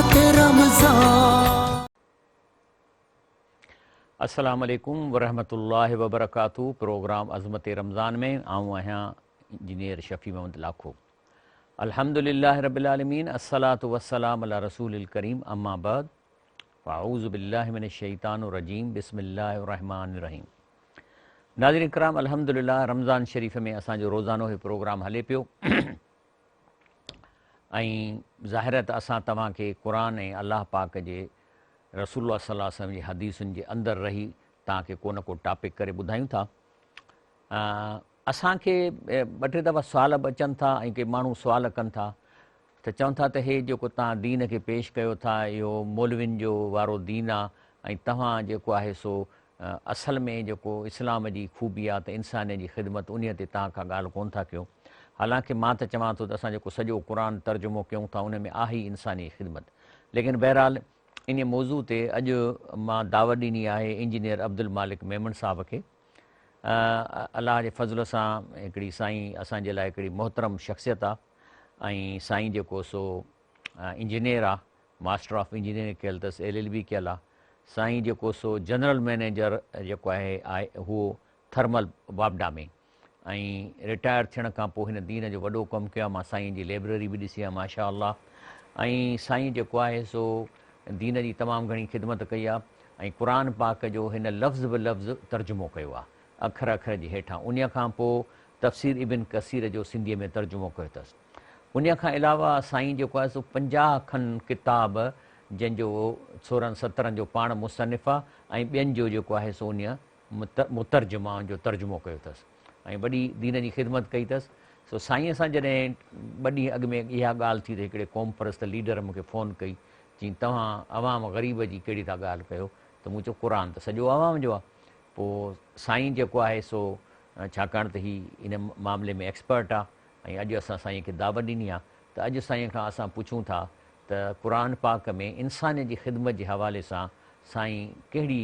अज़मत रमज़ान। السلام عليڪم ورحمة الله وبرڪاته پروگرام عظمت رمضان ۾ آئون آهيان انجنيئر شفيع محمد لاکو الحمد لله رب العالمين الصلاة والسلام علي رسول الڪريم اما بعد فاعوذ بالله من الشيطان الرجيم بسم الله الرحمن الرحيم ناظرين ڪرام الحمد لله رمضان شريف ۾ اسان جو روزانو هي پروگرام هلي پيو ۽ ظاهر آهي ته اسان توهان کي قرآن ۽ الله پاڪ جي رسول الله صلي الله عليه وسلم جي حديثن جي اندر رهي توهان کي ڪو نه ڪو ٽاپڪ ڪري ٻڌايون ٿا. اسان کي ٻه ٽي دفعا سوال به اچن ٿا ۽ ڪي ماڻهو سوال ڪن ٿا ته چون ٿا ته هي جيڪو توهان دين کي پيش ڪيو ٿا اهو مولوين جو وارو دين آ ۽ توهان جيڪو آهي سو اصل ۾ جيڪو اسلام جي خوبي آ ته انسانيت جي خدمت انهيء تي توهان کان ڳالهه ڪونه ٿا ڪيون. حالانڪه مان ته چوان ٿو ته اسان جيڪو سڄو قرآن ترجمو ڪيون ٿا ان ۾ آهي ئي انساني خدمت. ليڪن بهرحال انهيء موضوع تي اڄ مان دعوت ڏني آهي انجنيئر عبدالمالڪ ميمڻ صاحب کي. الله جي فضل سان هڪڙي سائين اسان جي لاء هڪڙي محترم شخصيت آ ۽ سائين جيڪو سو انجنيئر آ ماسٽر آف انجنيئرنگ ڪيل اٿس، ايل ايل بي ڪيل آ. سائين جيڪو سو جنرل مئنيجر جيڪو آهي آء هو ٿرمل واپڊا ۾ ۽ رٽائر ٿيڻ کان پوء هن دين جو وڏو ڪم ڪيو آ. مان سائين جي لئبرري به ڏسي آ ماشاء الله ۽ سائين جيڪو آهي سو دين جي تمام گهڻي خدمت ڪئي آ ۽ قرآن پاڪ جو هن لفظ به لفظ ترجمو ڪيو آ اکر اکر جي هيٺان انهيء کان پوء تفسير ابن ڪثير جو سنڌيء ۾ ترجمو ڪيو اٿس. انهيء کان علاوه سائين جيڪو آهي سو 50 کن ڪتاب جن جو 16 17 جو پاڻ مصنف آ ۽ ٻين جو جيڪو آهي سو انهيء مترجمان جو ترجمو ڪيو اٿس ۽ وڏي دين جي خدمت ڪئي اٿس. سو سائينء سان جڏهن ٻه ڏينهن اڳ ۾ اها ڳالهه ٿي ته هڪڙي قومپرست ليڊر مون کي فون ڪئي، چيائين توهان عوام غريب جي ڪهڙي ٿا ڳالهه ڪيو ته مون چيو قرآن ته سڄو عوام جو آ. پوء سائين جيڪو آهي سو ڇاڪاڻ ته هي ان معاملي ۾ ايڪسپرٽ آ ۽ اڄ اسان سائين کي دعوت ڏني آ ته اڄ سائين کان اسان پڇون ٿا ته قرآن پاڪ ۾ انسانيت جي خدمت جي حوالي سان سائين ڪهڙي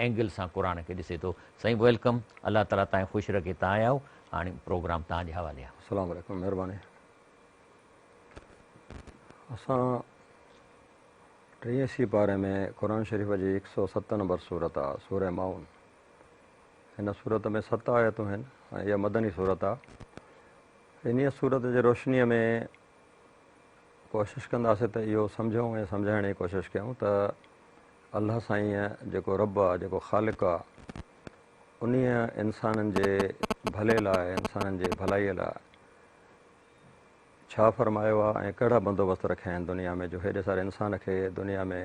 اينگل سان قرآن کي ڏسي ٿو. سائين welcome الله تعالي توهان کي خوش رکي توهان آيا آهيو هاڻي پروگرام توهان جي حوالي آ. السلام عليڪم مهرباني اسان ٽيهين سيپاري ۾ قرآن شريف جي هڪ سئو ست نمبر سورت آ سورة ماعون هن سورت ۾ ست آيتون آهن ۽ اها مدني سورت آ انهيء سورت جي روشنيء ۾ ڪوشش ڪنداسين ته اهو سمجهون ۽ سمجهائڻ جي ڪوشش ڪيون ته الله سائينء جيڪو رب آ جيڪو خالق آ انهيء انسانن جي ڀلي لاء انسانن جي ڀلائيء لاء ڇا فرمايو آ ۽ ڪهڙا بندوبست رکيا آهن دنيا ۾ جو هيڏي ساري انسان کي دنيا ۾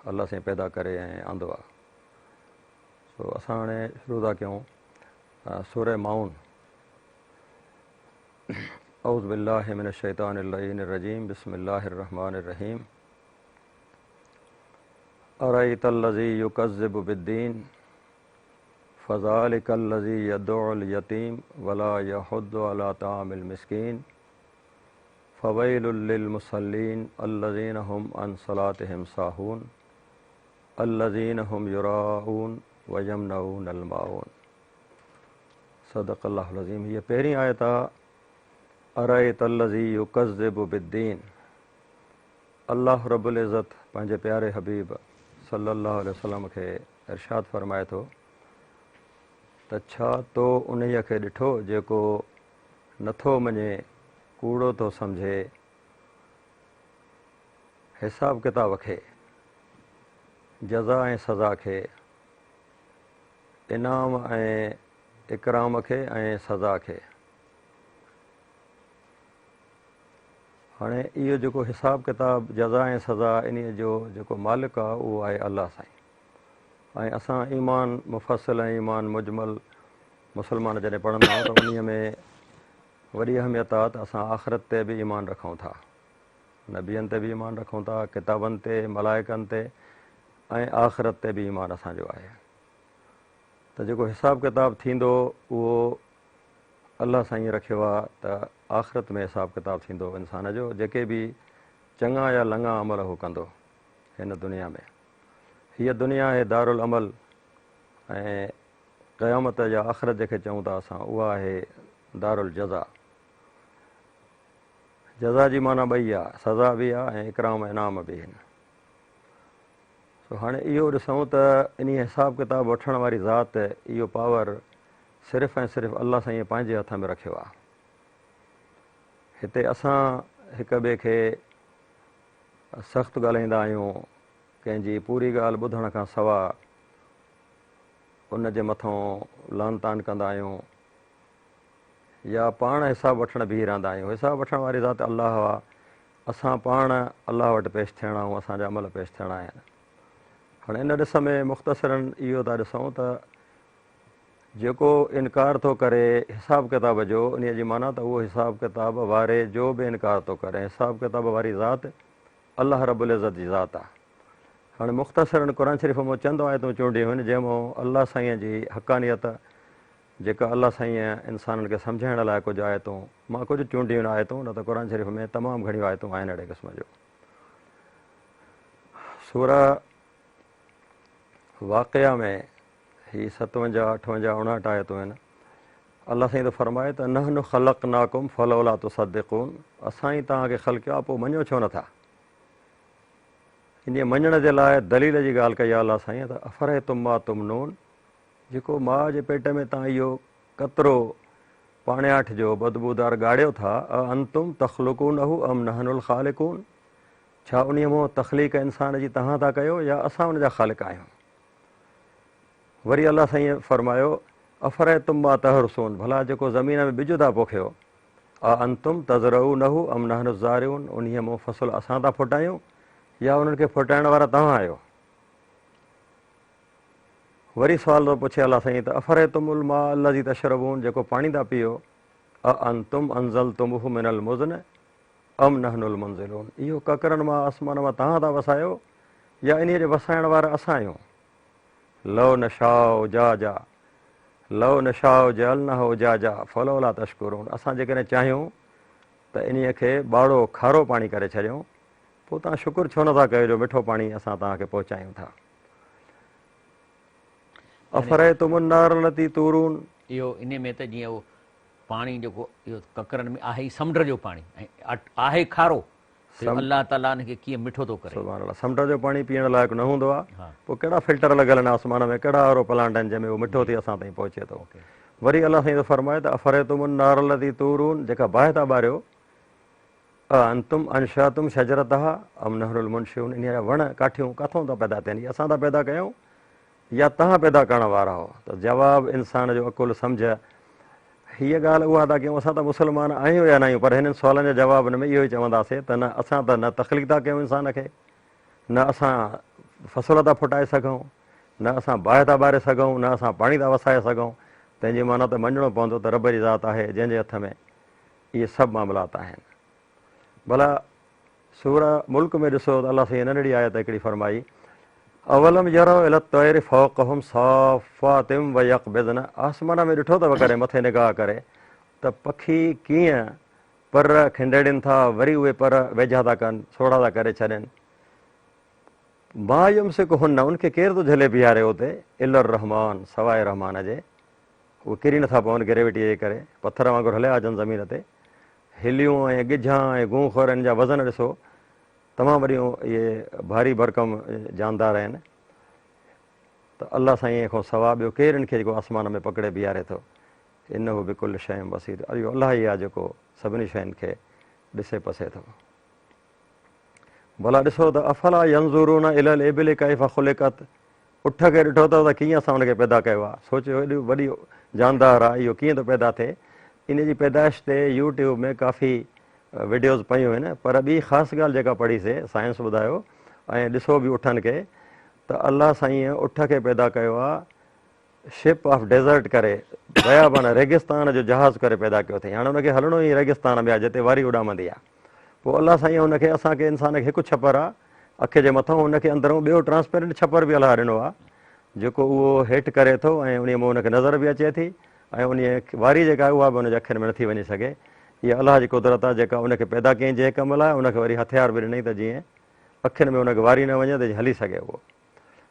الله سائين پيدا ڪري ۽ آندو آ. سو اسان هاڻي شروع ٿا ڪيون سورة ماعون. اعوذ بالله من الشيطان اللعين الرجيم بسم الله الرحمن الرحيم ارأيت الذي يكذب بالدين فذلك الذي يدع اليتيم ولا يحض على طعام المسكين فويل للمصلين الذين هم عن صلاتهم ساهون الذين هم يراءون ويمنعون الماعون. صدق الله العظيم. هيء پهرين آيت آ ارأيت الذي يڪذب بالدين. الله رب العزت پنهنجي پياري حبيب صلي الله عليه وسلم کي ارشاد فرمائي ٿو ته ڇا تو انهيء کي ڏٺو جيڪو نٿو مڃي، ڪوڙو ٿو سمجهي، حساب ڪتاب کي، جزا ۽ سزا کي، انعام ۽ اڪرام کي ۽ سزا کي. هاڻي اهو جيڪو حساب ڪتاب، جزا ۽ سزا انهيء جو جيڪو مالڪ آهي اهو آهي الله سائين. ۽ اسان ايمان مفصل ۽ ايمان مجمل مسلمان جڏهن پڙهندا آهيون ته انهيء ۾ وڏي اهميت آهي ته اسان آخرت تي به ايمان رکون ٿا، نبين تي به ايمان رکون ٿا، ڪتابن تي، ملائڪن تي ۽ آخرت تي به ايمان اسان جو آهي ته جيڪو حساب ڪتاب ٿيندو اهو الله سائين رکيو آهي ته آخرت ۾ حساب ڪتاب ٿيندو انسان جو جيڪي به چڱا يا لڱا عمل هو ڪندو هن دنيا ۾. هيء دنيا آهي دارالعمل ۽ قيامت يا آخرت جنهن کي چئون ٿا اسان اها آهي دارالجزا. جزا جي معنيٰ ٻئي آ، سزا به آ ۽ اڪرام انعام به آهن. سو هاڻي اهو ڏسون ته انهيء حساب ڪتاب وٺڻ واري ذات اهو پاور صرف ۽ صرف الله سائينء پنهنجي هٿ ۾ رکيو آ. هتي اسان هڪ ٻئي کي سخت ڳالهائيندا آهيون، ڪنهن جي پوري ڳالهه ٻڌڻ کان سوا ان جي مٿون لعن طعن ڪندا آهيون يا پاڻ حساب وٺڻ بيهي رهندا آهيون. حساب وٺڻ واري ذات الله آ، اسان پاڻ الله وٽ پيش ٿيڻا آهيون، اسان جا عمل پيش ٿيڻا آهن. هاڻي ان ڏس ۾ مختصراً اهو ٿا ڏسون ته جيڪو انڪار ٿو ڪري حساب ڪتاب جو، انهيء جي معنيٰ ته اهو حساب ڪتاب واري جو به انڪار ٿو ڪري ۽ حساب ڪتاب واري ذات الله رب العزت جي ذات آهي. هاڻي مختصراً قرآن شريف مان چند آيتون چونڊيون آهن جنهن مان الله سائينء جي حقانيت جيڪا الله سائينء انسانن کي سمجهائڻ لاء ڪجهه آيتون مان ڪجهه چونڊيون آهن آيتون نه ته قرآن شريف ۾ تمام گهڻيون آيتون آهن اهڙي قسم جون. سوره واقعه ۾ هي 57، 58، 59 آيتون آهن. الله سائين ٿو فرمائي ته نحن خلقناڪم فلولا تصدقون اسان ئي توهان کي خلقيو آهي پوء مڃو ڇو نٿا؟ انهيء مڃڻ جي لاء دليل جي ڳالهه ڪئي آهي الله سائين ته افرئيتم ما تمنون جيڪو ماء جي پيٽ ۾ توهان اهو قطرو پاڻياٺ جو بدبودار ڳاڙيو ٿا اانتم تخلقونه ام نحن الخالقون ڇا انهيء مان تخليق انسان جي توهان ٿا ڪيو يا اسان ان جا خالق آهيون؟ وري الله سائينء فرمايو، افرئيتم ما تحرثون ڀلا جيڪو زمين ۾ ٻج ٿا پوکيو، اانتم تزرعونه ام نحن الزارعون انهيء مان فصل اسان ٿا ڦٽايون يا انهن کي ڦٽائڻ وارا توهان آهيو؟ وري سوال ٿو پڇي الله سائين ته افرئيتم الماء الذي تشربون جيڪو پاڻي ٿا پيئو، اانتم انزلتموه من المزن ام نحن المنزلون اهو ڪڪرن مان آسمان مان توهان ٿا وسايو يا انهيء جي وسائڻ وارا اسان آهيون؟ لو نشاء اجاجا لو نشاء جعلناه اجاجا فلولا تشڪرون اسان جيڪڏهن چاهيون ته انهيء کي ٻاڙو کارو پاڻي ڪري ڇڏيون پوء توهان شڪر ڇو نٿا ڪيو جو مٺو پاڻي اسان توهان کي پهچايون ٿا. افرئيتم النار التي تورون. اهو انهيء ۾ ته جيئن اهو پاڻي جيڪو اهو ڪڪرن ۾ آهي ئي سمنڊ جو پاڻي ۽ آهي کارو ته الله تعاليٰ ان کي ڪيئن مٺو ٿو ڪري. سبحان الله سمنڊ جو پاڻي پيئڻ لائق نه هوندو آهي پوء ڪهڙا فلٽر لڳل آهن آسمان ۾ ڪهڙا آر او پلانٽ آهن جنهن ۾ اهو مٺو ٿي اسان تائين پهچي ٿو وري الله سائين ٿو فرمائي ته افرئيتم النار التي تورون جيڪا باهه ٿا ٻاريو اانتم انشاتم شجرتها ام نحن المنشئون انهيء جا وڻ ڪاٺيون ڪاٿون ٿا پيدا ٿين اهي اسان ٿا پيدا ڪيون يا توهان پيدا ڪرڻ وارا هئو؟ ته جواب انسان جو عقل سمجهه هيء ڳالهه اها ٿا ڪيون اسان ته مسلمان آهيون يا ناهيون پر هنن سوالن جا جواب ان ۾ اهو ئي چونداسين ته نه اسان ته نه تخليق ٿا ڪيون انسان کي نه اسان فصل ٿا ڦٽائي سگهون نه اسان باهه ٿا ٻاري سگهون نه اسان پاڻي ٿا وسائي سگهون تنهن جي معنيٰ ته مڃڻو پوندو ته رب جي ذات آهي جنهن جي هٿ ۾ اهي سڀ معاملات آهن. ڀلا سورة ملڪ ۾ ڏسو ته الله سائين ننڍڙي آيت هڪڙي فرمائي، اولم يروا الي الطير فوقهم صافات ويقبضن آسمان ۾ ڏٺو اٿو ڪڏهن مٿي نگاهه ڪري ته پکي ڪيئن پر کنڊيڙين ٿا وري اهي پر ويجها ٿا ڪن سوڙها ٿا ڪري ڇڏين ما يمسڪهن ان کي ڪير ٿو جهلي بيهاري اتي الا الرحمان سواء رحمان جي اهي ڪري نٿا پون گريويٽيء جي ڪري، پٿر وانگر هليا اچن زمين تي. هليون ۽ ڳجهان ۽ گونخور ان جا وزن ڏسو، تمام وڏيون اهي ڀاري ڀرڪم جاندار آهن ته الله سائينء کان سوا ٻيو ڪير ان کي جيڪو آسمان ۾ پڪڙي بيهاري ٿو. انه بڪل شيء بصير اهو الله ئي آهي جيڪو سڀني شين کي ڏسي پسي ٿو. ڀلا ڏسو ته افلا ينظرون الي الابل ڪيف خلقت اٺ کي ڏٺو اٿو ته ڪيئن اسان ان کي پيدا ڪيو آهي؟ سوچيو ايڏي وڏي جاندار آهي اهو ڪيئن ٿو پيدا ٿئي؟ ان جي پيدائش تي يو ٽيوب ۾ ڪافي وڊيوز پيون آهن پر ٻي خاص ڳالهه جيڪا پڙهي سي سائنس ٻڌايو ۽ ڏسو به اٺن کي ته الله سائينء اٺ کي پيدا ڪيو آهي شپ آف ڊيزرٽ ڪري بيابان ريگستان جو جهاز ڪري پيدا ڪيو اٿئي هاڻي ان کي هلڻو ئي ريگستان ۾ آهي جتي واري اڏامندي آهي پوء الله سائين ان کي اسان کي انسان کي هڪ ڇپر آهي اک جي مٿان ان کي اندرون ٻيو ٽرانسپيرنٽ ڇپر به الله ڏنو آهي جيڪو اهو هيٺ ڪري ٿو ۽ انهي مان ان کي نظر به اچي ٿي ۽ انهي واري جيڪا آهي اها به ان جي اکين ۾ نٿي وڃي سگهي اها الله جي قدرت آهي جيڪا ان کي پيدا ڪيائين جنهن ڪم لاء ان کي وري هٿيار به ڏنائين ته جيئن اکين ۾ ان کي واري نه وڃي ته هلي سگهي اهو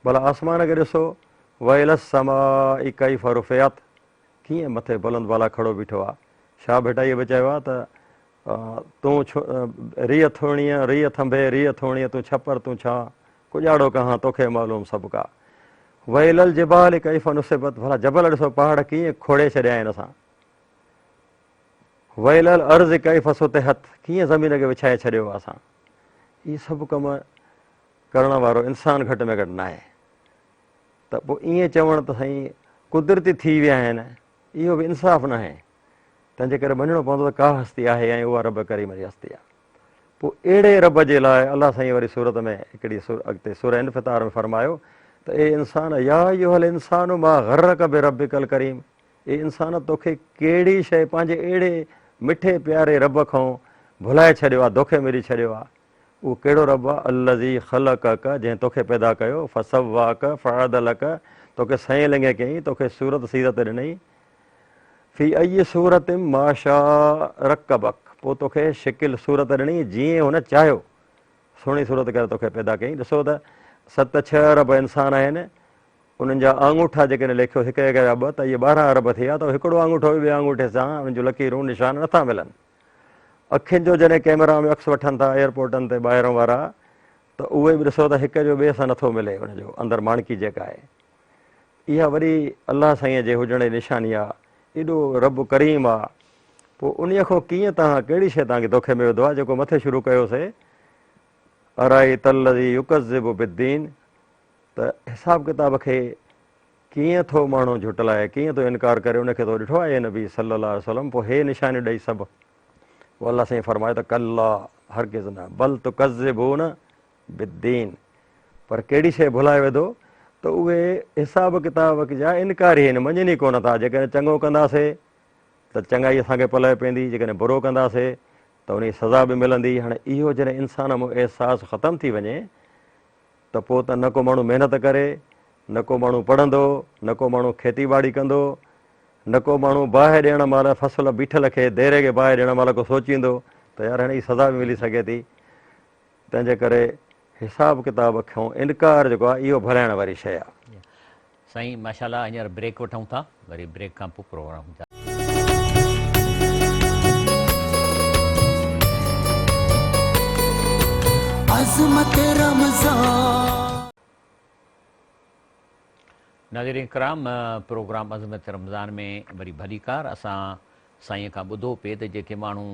ڀلا آسمان کي ڏسو، والي السماء ڪيف رفعت، ڪيئن مٿي بلند بالا کڙو بيٺو آ. شاهه ڀٽائيء به چيو آ ته. تون ريء ٿوڻيء، ريء ٿنڀي، ريء ٿوڻيء، تون ڇپر، تون ڇانء، ڪڄاڙو ڪهان، توکي معلوم سڀڪا. والي الجبال ڪيف نصبت، ڀلا جبل ڏسو پهاڙ ڪيئن کوڙي ڇڏيا آهن اسان. والي الارض ڪيف سطحت، ڪيئن زمين کي وڇائي ڇڏيو آهي اسان. اهي سڀ ڪم ڪرڻ وارو انسان گهٽ ۾ گهٽ ناهي. ته پوء ائين چوڻ ته سائين قدرتي ٿي ويا آهن، اهو به انصاف ناهي. تنهن جي ڪري مڃڻو پوندو ته ڪا هستي آهي ۽ اها رب ڪريم جي هستي آهي. پوء اهڙي رب جي لاء الله سائين وري سورت ۾ هڪڙي اڳتي سورة انفطار ۾ فرمايو ته اي انسان يا ايها الانسان ما غرڪ بربڪ الڪريم اي انسان توکي ڪهڙي شيء پنهنجي اهڙي مٺي پياري رب کان ڀلائي ڇڏيو آهي دوکي ۾ ڏئي ڇڏيو آهي اهو ڪهڙو رب آهي الذي خلقڪ جنهن توکي پيدا ڪيو فسواڪ فعدلڪ توکي سئين لڱي ڪيائين توکي صورت سيرت ڏنائين في اي صورت ما شاء رڪبڪ پوء توکي شڪل صورت ڏني جيئن هن چاهيو سهڻي صورت ڪري توکي پيدا ڪيائين. ڏسو ته ست ڇهه ارب انسان آهن انهن جا آڱوٺا جيڪڏهن ليکيو هڪ هڪ جا ٻه ته اهي 12 ارب ٿي ويا ته هڪڙو آڱوٺو به ٻئي آڱوٺي سان انهن جون لڪيرون نشان نٿا ملن. اکين جو جڏهن ڪئميرا ۾ عڪس وٺن ٿا ايئرپورٽن تي ٻاهرون وارا ته اهي به ڏسو ته هڪ جو ٻئي سان نٿو ملي ان جو اندر ماڻڪي جيڪا آهي. اها وري الله سائينء جي هجڻ جي نشاني آ. ايڏو رب ڪريم آ. پوء انهيء کان ڪيئن توهان ڪهڙي شيء توهان کي دوکي ۾ وڌو آ جيڪو مٿي شروع ڪيوسي ارايت الذي يڪذب بالدين ته حساب ڪتاب کي ڪيئن ٿو ماڻهو جهٽلائي ڪيئن ٿو انڪار ڪري ان کي تو ڏٺو آهي اي نبي صلي الله عليه وسلم پوء هي نشانيون ڏئي سڀ پوء الله سائين فرمايو ته ڪلا هرگز نه بل تڪذبون بالدين پر ڪهڙي شيء ڀلائي وڌو ته اهي حساب ڪتاب جا انڪاري آهن، مڃين ئي ڪونه ٿا، جيڪڏهن چڱو ڪنداسي ته چڱائي اسان کي پلئه پوندي، جيڪڏهن برو ڪنداسي ته انهي سزا به ملندي، هاڻي اهو جڏهن انسان مان احساس ختم ٿي وڃي ته پوء ته نه ڪو ماڻهو محنت ڪري، نه ڪو ماڻهو پڙهندو، نه ڪو ماڻهو کيتي ٻاڙي ڪندو، نه ڪو ماڻهو باهه ڏيڻ مهل فصل بيٺل کي ديري کي باهه ڏيڻ مهل ڪو سوچيندو ته يار هاڻي هي سزا به ملي سگهي ٿي. تنهن جي ڪري حساب ڪتاب کان انڪار جيڪو آهي اهو ڀلائڻ واري شيء آهي. سائين ماشاءالله هينئر بريڪ وٺون ٿا وري بريڪ کان پوء پروگرام جاري. عظمت رمضان. ناظرين ڪرام پروگرام عظمت رمضان ۾ وري ڀليڪار اسان سائين کان ٻڌو پئي ته جيڪي ماڻهو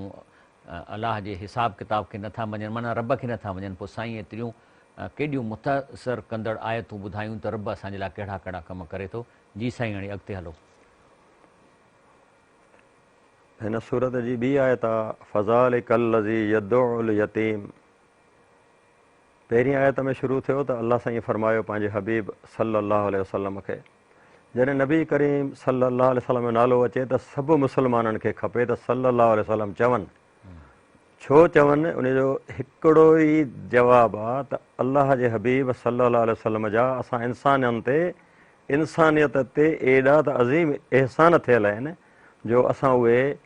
الله جي حساب ڪتاب کي نٿا مڃن معنيٰ رب کي نٿا مڃن پوء سائين ايتريون ڪيڏيون متاثر ڪندڙ آيتون ٻڌايون ته رب اسان جي لاء ڪهڙا ڪهڙا ڪم ڪري ٿو جي سائين هاڻي اڳتي هلو. هن سورت جي ٻي آيت آ فذلک الذي يدع اليتيم پهرين آيت ۾ شروع ٿيو ته الله سائين فرمايو پنهنجي حبيب صلي الله عليه وسلم کي جڏهن نبي ڪريم صلي الله عليه وسلم جو نالو اچي ته سڀ مسلمانن کي کپي ته صلي الله عليه وسلم چون ڇو چون ان جو هڪڙو ئي جواب آ ته الله جي حبيب صلي الله عليه وسلم جا اسان انسانن تي انسانيت تي ايڏا ته عظيم احسان ٿيل آهن جو اسان اهي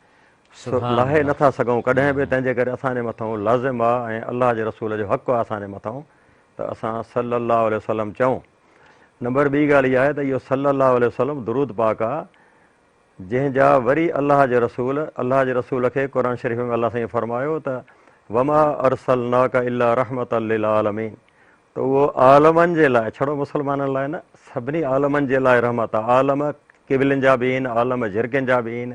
لاهي نه ٿا سگهون ڪڏهن به تنهن جي ڪري اسان جي مٿئون لازم آ ۽ الله جي رسول جو حق آ اسان جي مٿئون ته اسان صلي الله عليه وسلم چئون. نمبر ٻي ڳالهه اها آهي ته اهو صلي الله عليه وسلم درود پاڪ آ جنهن جا وري الله جي رسول الله جي رسول کي قرآن شريف ۾ الله سائين فرمايو ته وما ارسلناک الا رحمة للعالمين ته اهو عالمن جي لاء، ڇڙو مسلمانن لاء نه، سڀني عالمن جي لاء رحمت آهي. عالم قبلين جا به آهن، عالم جهرڪين جا به آهن،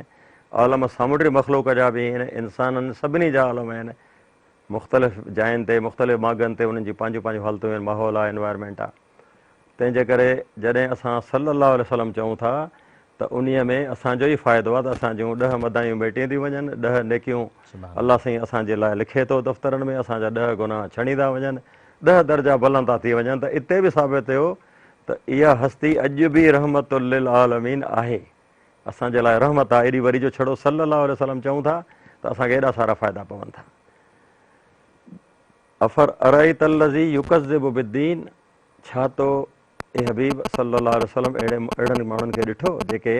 عالم سامونڊي مخلوق جا به آهن، انسانن سڀني جا عالم آهن. مختلف جاين تي، مختلف ماڳن تي انهن جون پنهنجون پنهنجون حالتون آهن، ماحول آهي، انوائرمينٽ آهي. تنهن جي ڪري جڏهن اسان صلّي اللّٰه عليه وسلّم چئون ٿا ته انهيء ۾ اسان جو ئي فائدو آهي ته اسان جون ڏهه مدايون ميٽيون ٿيون وڃن، ڏهه نيڪيون الله سائين اسان جي لاء لکي ٿو دفترن ۾، اسان جا ڏهه گناهه ڇڻي ٿا وڃن، ڏهه درجا بلند ٿا ٿي وڃن ته اتي به ثابت ٿيو ته اها هستي اڄ به رحمت للعالمين آهي، اسان جي لاء رحمت آهي، ايڏي وري جو ڇڙو صلّي اللّٰه عليه وسلّم چئون ٿا ته اسان کي ايڏا سارا فائدا پون ٿا. افرأيت الذي يڪذب بالدين ڇا تو اي حبيب صلّي اللّٰه عليه وسلّم اهڙي اهڙن ماڻهن کي ڏٺو جيڪي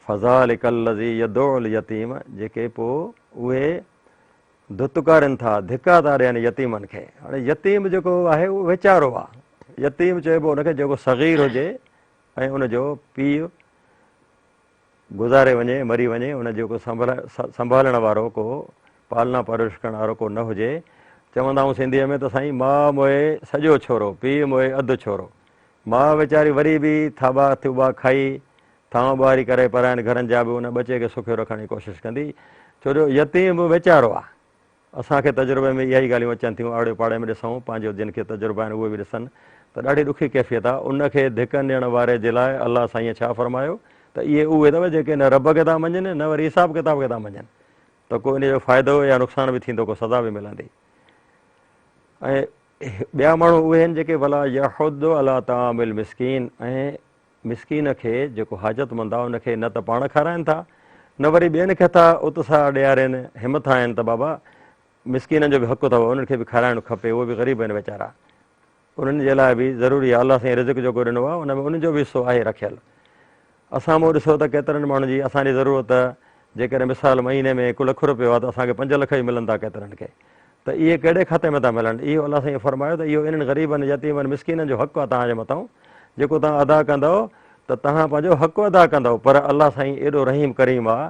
فذلک الذي يدع اليتيم جيڪي پوء اهي ڌتڪارين ٿا ڌڪا ٿا ڏين يتيمن کي. هاڻي يتيم جيڪو آهي اهو ويچارو آهي. يتيم چئبو ان کي جيڪو صغير هجي ۽ ان جو پيء گذاري وڃي، مري وڃي، ان جو ڪو سنڀالڻ وارو ڪو پالنا پرورش ڪرڻ وارو ڪو نه هجي. چوندا آهيون سنڌيء ۾ ته سائين ماء موئي سڄو ڇورو، پيء موئي اڌ ڇورو. ماء ويچاري وري به ٿاٻا ٿوٻا کائي، ٿانو ٻهاري ڪري پراين گهرن جا به ان ٻچي کي سکيو رکڻ جي ڪوشش ڪندي، ڇو جو يتيم به ويچارو آهي. اسان کي تجربي ۾ اها ئي ڳالهيون اچن ٿيون، آڙي پاڙي ۾ ڏسون، پنهنجو جن کي تجربا آهن اهي به ڏسن ته ڏاڍي ڏکي ڪيفيت آهي. ان کي ڌڪن ڏيڻ واري جي لاء الله سائينء ڇا فرمايو ته اهي اهي اٿو جيڪي نه رب کي ٿا مڃين نه وري حساب ڪتاب کي ٿا مڃين ته ڪو ان جو فائدو يا نقصان به ٿيندو ڪو سزا به ملندي ۽ ٻيا ماڻهو اهي آهن جيڪي ولا يحض علي طعام المسڪين ۽ مسڪين کي جيڪو حاجتمند آهي ان کي نه ته پاڻ کارائن ٿا نه وري ٻين کي ٿا اتساهه ڏيارين همٿائين ته بابا مسڪينن جو به حق اٿو انهن کي به کارائڻ کپي اهي به غريب آهن ويچارا انهن جي لاء به ضروري آهي الله سائين رزق جيڪو ڏنو آهي ان ۾ انهن جو به حصو آهي رکيل اسان مون ڏسو ته ڪيترن ماڻهن جي اسان جي ضرورت جيڪڏهن مثال مهيني ۾ هڪ لک روپيو آهي ته اسان کي 5 لک ئي ملن ٿا ڪيترن کي ته اهي ڪهڙي کاتي ۾ ٿا ملن؟ اهو الله سائين فرمايو ته اهو انهن غريبن، يتيمن، مسڪينن جو حق آهي توهان جي مٿان جيڪو توهان ادا ڪندؤ ته توهان پنهنجو حق ادا ڪندؤ پر الله سائين ايڏو رحيم ڪريم آهي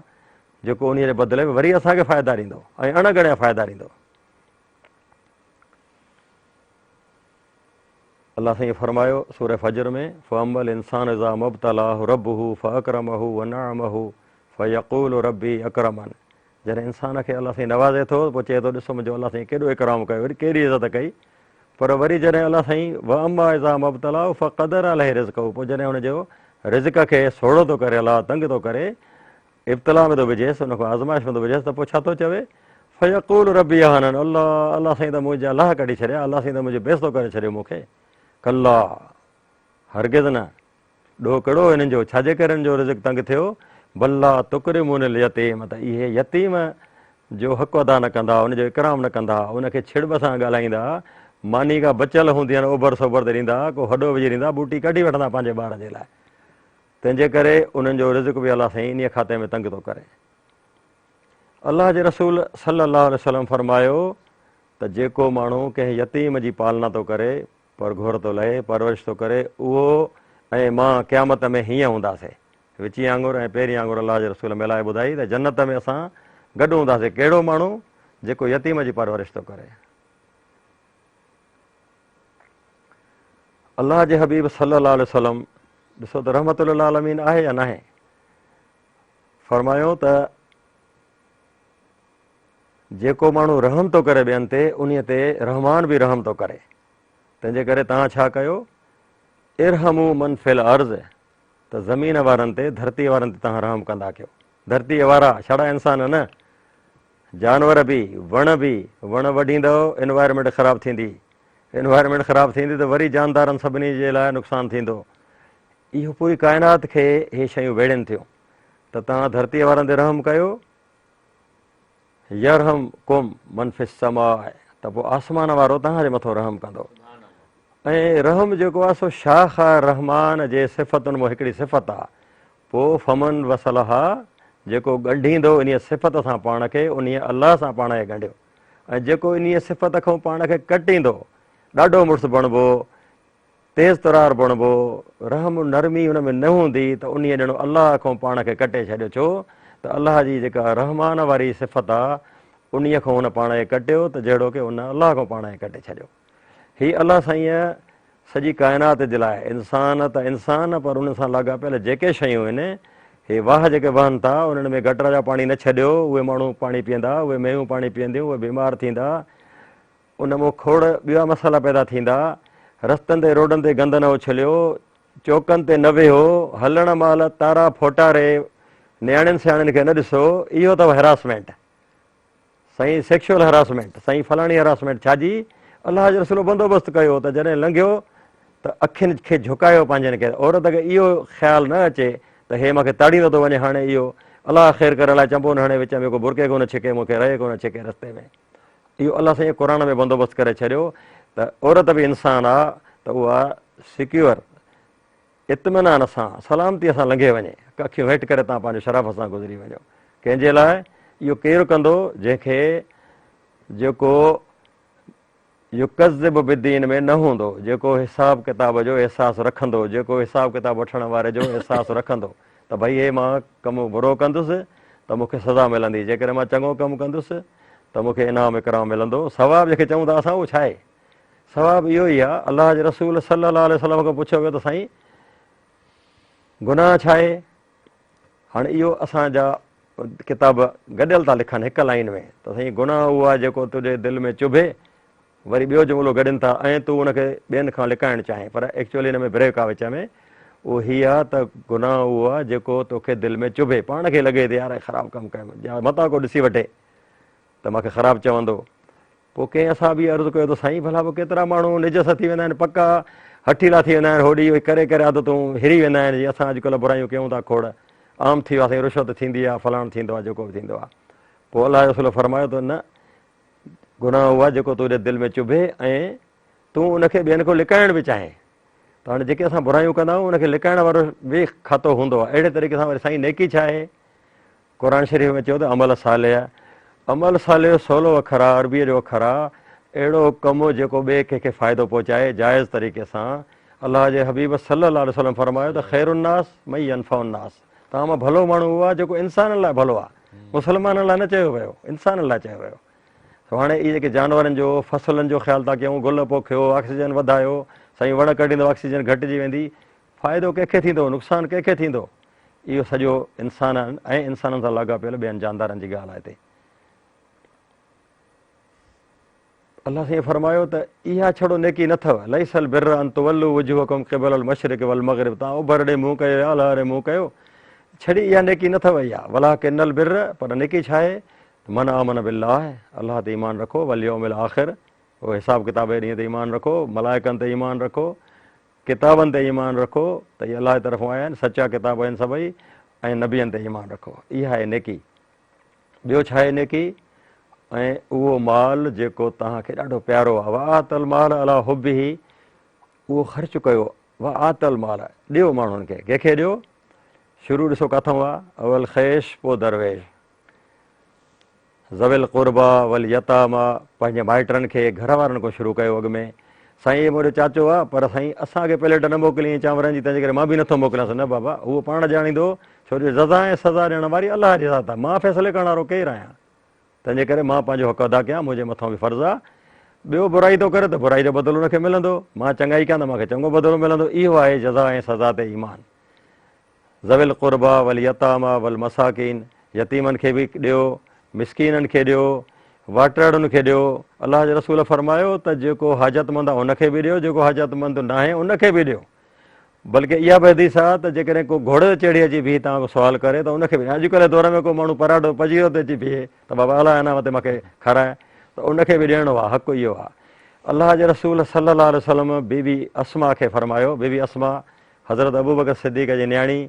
جيڪو انهي جي بدلي ۾ وري اسان کي فائدا ڏيندو ۽ اڻ ڳڻيا فائدا ڏيندو. الله سائين فرمايو سوره فجر ۾ فاما الانسان اذا ما ابتلاه ربه فاڪرمه ونعمه فيقول ربي اڪرمن جڏهن انسان کي الله سائين نوازي ٿو پوء چئي ٿو ڏسو منهنجو الله سائين ڪيڏو اڪرام ڪيو ڪيڏي عزت ڪئي پر وري جڏهن الله سائين واما اذا ما ابتلاه فقدر عليه رزقه پوء جڏهن هن جو رزق کي سوڙهو ٿو ڪري الله تنگ ٿو ڪري ابتلا ۾ ٿو وجهيس ان کان آزمائش ۾ ٿو وجهيس ته پوء ڇا ٿو چوي فيقول ربي اهانن الله الله سائين ته منهنجا لاهه ڪڍي ڇڏيا الله سائين ته منهنجو بيستو ڪري ڇڏيو مون کي ڪلا هرگز نه ڏوهه ڪهڙو هو هنن جو؟ ڇا جي ڪري هنن جو رزق تنگ ٿيو؟ بل لا تڪرمون اليتيم ته اهي يتيم جو حق ادا نه ڪندا، ان جو اڪرام نه ڪندا، ان کي ڇڙٻ سان ڳالهائيندا، ماني ڪا بچيل هوندي هن اوڀر سوڀر تي ڏيندا، ڪو هڏو وجهي ڏيندا، ٻوٽي ڪڍي وٺندا پنهنجي ٻار جي لاء. تنهن جي ڪري انهن جو رزق به الله سائين انهيء کاتي ۾ تنگ ٿو ڪري. الله جي رسول صلي الله عليه وسلم فرمايو ته جيڪو ماڻهو ڪنهن يتيم جي پالنا ٿو ڪري، پرگهور ٿو لهي، پرورش ٿو ڪري، اهو ۽ مان قيامت ۾ هيئن هونداسين. وچين آڱر ۽ پهرين آڱر الله جي رسول ملائي ٻڌائي ته جنت ۾ اسان گڏ هونداسين. ڪهڙو ماڻهو؟ جيڪو يتيم جي پرورش ٿو ڪري. الله جي حبيب صلي الله عليه وسلم ڏسو ته رحمت للعالمين آهي يا ناهي؟ فرمايو ته جيڪو ماڻهو رحم ٿو ڪري ٻين تي انهي تي رحمان به رحم ٿو ڪري. تنهن جي ڪري توهان ڇا ڪيو؟ ارحموا من في الارض ته زمين وارن تي، ڌرتيء وارن تي توهان رحم ڪندا ڪيو. ڌرتيء وارا ڇڙا انسان نه، جانور به، وڻ به، وڻ وڍيندؤ انوائرمينٽ خراب ٿيندي، انوائرمينٽ خراب ٿيندي ته وري جاندارن سڀني جي لاء نقصان ٿيندو. اهو پوري ڪائنات کي اهي شيون ويڙهين ٿيون ته توهان ڌرتيء وارن تي رحم ڪيو، يرحم ڪم من في السماء ته پوء آسمان وارو توهان جي مٿو رحم ڪندو ۽ رحم جيڪو آهي سو شاخ رحمان جي صفتن مان هڪڙي صفت آهي پوء فمن وصلها جيڪو ڳنڍيندو انهيء صفت سان پاڻ کي انهيء الله سان پاڻ کي ڳنڍيو ۽ جيڪو انهيء صفت کان پاڻ کي ڪٽيندو ڏاڍو مڙس بڻبو تيز ترار بڻبو، رحم نرمي ان ۾ نه هوندي ته انهيء ڄڻو الله کان پاڻ کي ڪٽي ڇڏيو ڇو ته الله جي جيڪا رحمان واري صفت آ انهيء کان هن پاڻ کي ڪٽيو ته جهڙو ڪه ان الله کان پاڻ کي ڪٽي ڇڏيو. هي الله سائينء سڄي ڪائنات جي لاء انسان ته انسان پر انهن سان لاڳاپيل جيڪي شيون آهن هي واهه جيڪي وهن ٿا انهن ۾ گٽر جا پاڻي نه ڇڏيو اهي ماڻهو پاڻي پيئندا اهي مينهون پاڻي پيئنديون اهي بيمار ٿيندا ان مان کوڙ ٻيا مسئلا پيدا ٿيندا. رستن تي روڊن تي گند نه اڇليو، چوڪن تي نه ويهو، هلڻ مهل تارا ڦوٽاري نياڻين سياڻين کي نه ڏسو، اهو اٿو هراسمينٽ. سائين سيڪشوئل هراسمينٽ، سائين فلاڻي هراسمينٽ ڇا جي؟ الله جي رسول بندوبست ڪيو ته جڏهن لنگهيو ته اکين کي جهڪايو پنهنجن کي، عورت کي اهو خيال نه اچي ته هي مان کي تاڙيندو ٿو وڃي هاڻي اهو الله خير ڪري الائي چنبو نه هڻي وچ ۾ ڪو برقعي ڪو نه ڇڪي مون کي رهي ڪو نه ڇڪي رستي ۾. اهو الله سائين قرآن ۾ بندوبست ڪري ڇڏيو ته عورت به انسان آ ته اها سيڪيور اطمينان سان سلامتي سان لنگهي وڃي اکيون هيٺ ڪري تان پنهنجو شرافت سان گذري وڃو ڪنهن جي لاء اهو ڪير ڪندو جنهن کي جيڪو يڪذب بالدين ۾ نه هوندو جيڪو حساب ڪتاب جو احساس رکندو جيڪو حساب ڪتاب وٺڻ واري جو احساس رکندو. ته ڀئي هي مان ڪم برو ڪندس ته مون کي سزا ملندي، جيڪڏهن مان چڱو ڪم ڪندس ته مون کي انعام اڪرام ملندو. ثواب جنهن کي چئون ٿا اسان اهو ڇا آهي؟ ثواب اهو ئي آهي، الله جي رسول صلي الله عليه وسلم کان پڇيو ويو ته سائين گناهه ڇا آهي؟ هاڻي اهو اسان جا ڪتاب گڏيل ٿا لکن هڪ لائين ۾ ته سائين گناهه اهو آهي جيڪو تنهنجي دل ۾ چڀي، وري ٻيو جملو گڏين ٿا ۽ تون ان کي ٻين کان لڪائڻ چاهين پر ايڪچوئلي ان ۾ بريڪ آهي وچ ۾ اهو هي آهي ته گناهه اهو آهي جيڪو توکي دل ۾ چڀي پاڻ کي لڳي ته يار خراب ڪم ڪيم يا متان ڪو ڏسي وٺي ته مانکي خراب چوندو. پوء ڪنهن اصحابي عرض ڪيو ته سائين ڀلا پوء ڪيترا ماڻهو نجس ٿي ويندا آهن پڪا هٺيلا ٿي ويندا آهن هوڏي اهي ڪري ڪري عادتون هري ويندا آهن جيئن اسان اڄڪلهه برايون ڪيون ٿا کوڙ عام ٿي ويو آهي سائين رشوت ٿيندي آهي فلاڻ ٿيندو آهي جيڪو به ٿيندو آهي پوء الله جي رسول فرمايو ته نه گناهه اهو آهي جيڪو تنهنجي دل ۾ چڀي ۽ تون ان کي ٻين کان لڪائڻ به چاهين ته هاڻي جيڪي اسان برايون ڪندا آهيون ان کي لڪائڻ وارو به کاتو هوندو آهي اهڙي طريقي سان وري سائين نيڪي ڇا آهي قرآن شريف ۾ چيو ته عمل صالح عمل صالح سولو اکر آهي عربيء جو اکر آهي اهڙو ڪم جيڪو ٻئي ڪنهن کي فائدو پهچائي جائز طريقي سان الله جي حبيب صلي الله عليه وسلم فرمايو ته خير الناس من ينفع الناس توهان مان ڀلو ماڻهو اهو آهي جيڪو انسانن لاء ڀلو آهي مسلمانن لاء نه چيو ويو، انسانن لاء چيو ويو. سو هاڻي اهي جيڪي جانورن جو، فصلن جو خيال ٿا ڪيون، گل پوکيو، آڪسيجن وڌايو، سائين وڻ ڪڍيندو آڪسيجن گهٽجي ويندي، فائدو ڪنهن کي ٿيندو، نقصان ڪنهن کي ٿيندو؟ اهو سڄو انسانن ۽ انسانن سان لاڳاپيل ٻين جاندارن جي ڳالهه آهي هتي. الله سائين فرمايو ته اها ڇڙو نيڪي نه اٿو، ليس البر ان تولوا وجوهڪم قبل المشرق والمغرب توهان اوڀر ڏي منهن ڪيو يا اولهه ڏي منهن ڪيو، ڇڙي اها نيڪي نه اٿو اها، ولڪن البر پر نيڪي ڇا آهي ته من آمن بالله الله تي ايمان رکو، واليوم الاخر اهو حساب ڪتاب جي ڏينهن تي ايمان رکو، ملائڪن تي ايمان رکو، ڪتابن تي ايمان رکو ته اهي الله جي طرفون آيا آهن، سچا ڪتاب آهن سڀئي ۽ نبين تي ايمان رکو، اها آهي نيڪي. ٻيو ڇا آهي نيڪي؟ ۽ اهو مال جيڪو توهان کي ڏاڍو پيارو آهي، وآت المال علي حبه، اهو خرچ ڪيو، وآت المال، ڏيو ماڻهن کي، ڪنهن کي ڏيو؟ شروع ڏسو ڪاٿئون آهي، اول خيش پوء درويش، ذوي القربيٰ واليتاميٰ، پنهنجي مائٽن کي، گهر وارن کان شروع ڪيو اڳ ۾، سائين هي منهنجو چاچو آ پر سائين اسان کي پليٽ نه موڪليائين چانورن جي تنهنجي ڪري مان به نٿو موڪليانس نه بابا هو پاڻ ڄاڻيندو ڇو جو جزا ۽ سزا ڏيڻ واري الله جي ذات آ مان فيصلي ڪرڻ وارو ڪير آهيان تنهنجي ڪري مان پنهنجو حق ادا ڪيان منهنجي مٿان به فرض آ ٻيو برائي ٿو ڪري ته برائي جو بدلو ان کي ملندو مان چڱائي ڪيان ته مان کي چڱو بدلو ملندو اهو آهي جزا ۽ سزا تي ايمان. ذوي القربيٰ واليتاميٰ والمساڪين، يتيمن کي به ڏيو، مسڪينن کي ڏيو، واٽهڙن کي ڏيو، الله جي رسول فرمايو ته جيڪو حاجتمند آهي ان کي به ڏيو، جيڪو حاجتمند ناهي ان کي به ڏيو. بلڪه اها به حديث آهي ته جيڪڏهن ڪو گهوڙي تي چڙهي اچي بيهي توهان کان سوال ڪري ته ان کي به ڏيو. اڄڪلهه جي دور ۾ ڪو ماڻهو پراڊو پجيرو تي اچي بيهي ته بابا الله انعام تي مونکي کاراء ته ان کي به ڏيڻو آهي، حق اهو آهي. الله جي رسول صلي الله عليه وسلم بي بي اسماء کي فرمايو، بي بي اسماء حضرت ابوبڪر صديق جي نياڻي،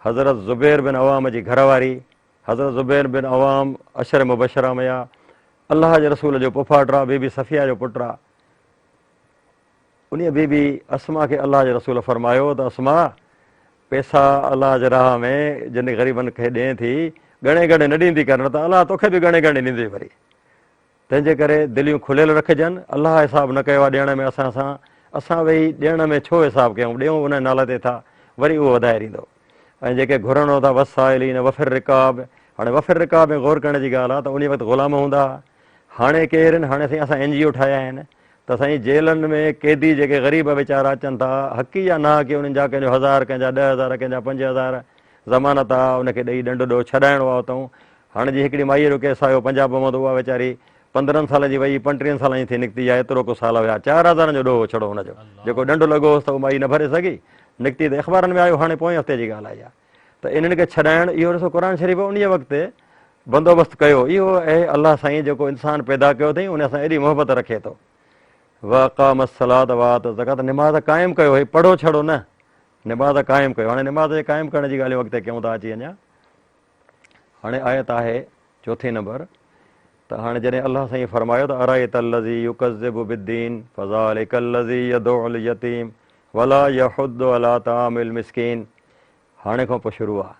حضرت زبير بن عوام جي گهر واري، حضرت زبير بن عوام عشر مبشره ۾ آ، الله جي رسول جو پڦاٽ آ، بي بي صفيه جو پٽ آ. انهيء بي بي اسماء کي الله جي رسول فرمايو ته اسماء! پئسا الله جي راهه ۾ جن غريبن کي ڏئين ٿي، ڳڻي ڳڻي نه ڏيندي ڪر، نه ته الله توکي به ڳڻي ڳڻي ڏيندوئي وري. تنهن جي ڪري دليون کليل رکجن، الله حساب نه ڪيو آهي ڏيڻ ۾ اسان سان، اسان ويهي ڏيڻ ۾ ڇو حساب ڪيون، ڏيون ان جي نالي تي ٿا، وري اهو وڌائي ڏيندو. ۽ جيڪي گهرن ٿا والسائلين وفي الرقاب، هاڻي وفي الرقاب ۾ غور ڪرڻ جي ڳالهه آهي ته انهي وقت غلام هوندا ها، هاڻي ڪير آهن، هاڻي سائين اسان اين جي او ٺاهيا آهن ته سائين جيلن ۾ قيدي جيڪي غريب ويچارا اچن ٿا، حقي يا ناحقي انهن جا ڪنهن جو هزار، ڪنهن جا 10,000، ڪنهن جا 5,000 ضمانت آهي، ان کي ڏئي ڏنڊ ڏو ڇڏائڻو آهي اتئون، هاڻ جي هڪڙي مائيء جو ڪيس آيو پنجاب مان ته اها ويچاري 15 سالن جي وئي 35 سالن جي ٿي نڪتي يا ايترو ڪو سال هيا چار هزارن جو ڏوهه هو ڇڙو هن جو جيڪو ڏنڊ لڳو هوس ته اها مائي نه ڀري سگهي نڪتي ته اخبارن ۾ آيو هاڻي پوئين هفتي جي ڳالهه آهي اها ته انهن کي ڇڏائڻ اهو ڏسو قرآن شريف انهيء وقت بندوبست ڪيو اهو اهي الله سائين جيڪو انسان پيدا ڪيو اٿئي ان سان ايڏي محبت رکي ٿو واقام الصلاة وآت الزڪاة نماز قائم ڪيو هي پڙهو ڇڙو نه نماز قائم ڪيو هاڻي نماز جي قائم ڪرڻ جي ڳالهيون اڳتي ڪيون ٿا اچي اڃا هاڻي آيت آهي چوٿين نمبر ته هاڻي جڏهن الله سائين فرمايو ته ارائيت الذي يڪذب بالدين فذلڪ الذي يدع اليتيم ولا يحض علي طعام المسڪين هاڻي کان پوء شروع آهي